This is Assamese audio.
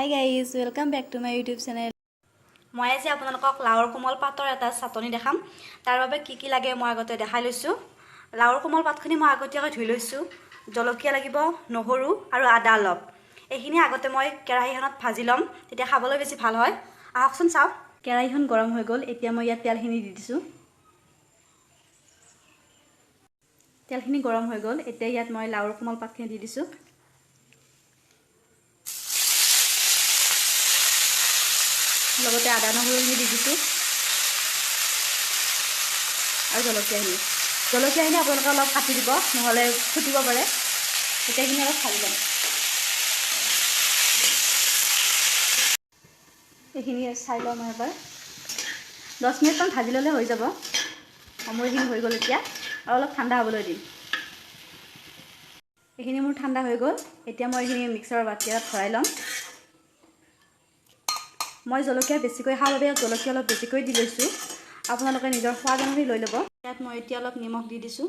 Hi guys, welcome back to my YouTube channel. মই আজি আপোনালোকক লাওৰ কোমল পাতৰ এটা চাটনি দেখাম। তাৰ বাবে কি কি লাগে মই আগতে দেখাই লৈছোঁ। লাওৰ কোমল পাতখিনি মই আগতীয়াকৈ ধুই লৈছোঁ। জলকীয়া লাগিব, নহৰু আৰু আদা অলপ। এইখিনি আগতে মই কেৰাহীখনত ভাজি ল'ম, তেতিয়া খাবলৈ বেছি ভাল হয়। আহকচোন চাওক। কেৰাহীখন গৰম হৈ গ'ল। এতিয়া মই ইয়াত তেলখিনি দি দিছোঁ। তেলখিনি গৰম হৈ গ'ল। এতিয়া ইয়াত মই লাওৰ কোমল পাতখিনি দি দিছোঁ। লগতে আদা নহৰুখিনি দি দিছোঁ আৰু জলকীয়াখিনি। জলকীয়াখিনি আপোনালোকে অলপ কাটি দিব, নহ'লে ফুটিব পাৰে। এতিয়া এইখিনি অলপ ভাজি ল'ম। এইখিনি চাই লওঁ মই এবাৰ। 10 মিনিটমান ভাজি ল'লে হৈ যাব। মোৰ এইখিনি হৈ গ'ল। এতিয়া আৰু অলপ ঠাণ্ডা হ'বলৈ দিম। এইখিনি মোৰ ঠাণ্ডা হৈ গ'ল। এতিয়া মই এইখিনি মিক্সাৰৰ বাতি এটাত ভৰাই ল'ম। মই জলকীয়া বেছিকৈ খাওঁ বাবে জলকীয়া অলপ বেছিকৈ দি লৈছোঁ। আপোনালোকে নিজৰ সোৱাদ অনুসৰি লৈ ল'ব। ইয়াত মই এতিয়া অলপ নিমখ দি দিছোঁ।